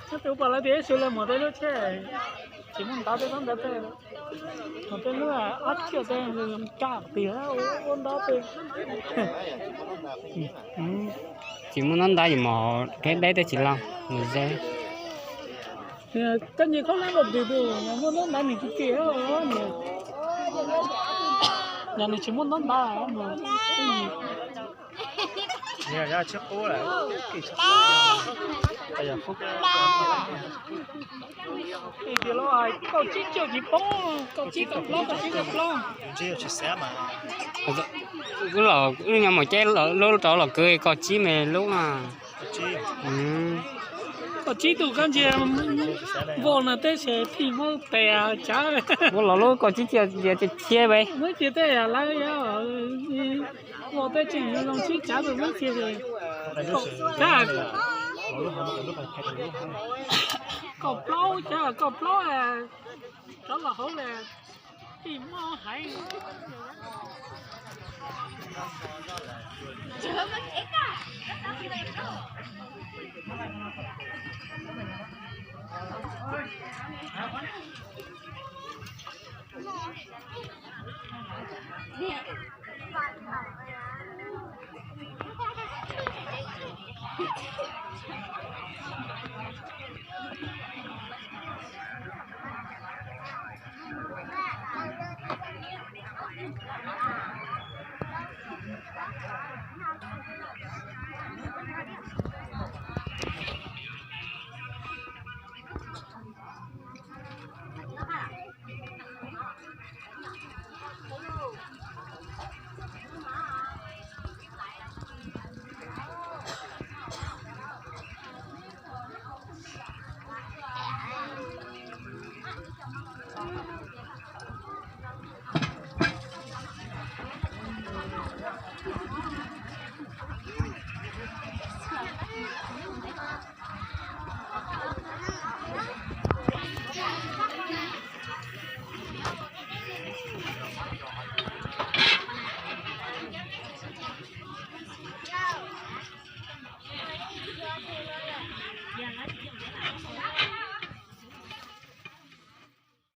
Tus pom lawv tias ib xwb lawv mus tej lub tsheb tsis muaj ntav tej, tab ntawd tej mus tej lub ab tsi tej ka tiag ua ntav tej. Tsis muaj ntav ntav yus mus deb deb tej tsis laug mus ze. Koj nce khaub hlab npaum twg tus muaj ntav ntav nws tsis kem, yog nws tsis muaj ntav ntav mus. Tias los hais kaum tsib caug tsis poob, kaum tsib kaum plaub, kaum tsib kaum plaub. Wb los wb nyob mus ceb lub rau los kwv kaum tsib me lub na. Kaum tsib tus koj ntsia voj no tej se phij Hmoob tes cav. Muab los lub kaum tsib caug ntsia cia ve. Muab cia tej lawv voj tej tseem zoo sib cav tus muab cia. Kaum plaub, kaum plaub rov los hauv li. Phij Hmoob haiv.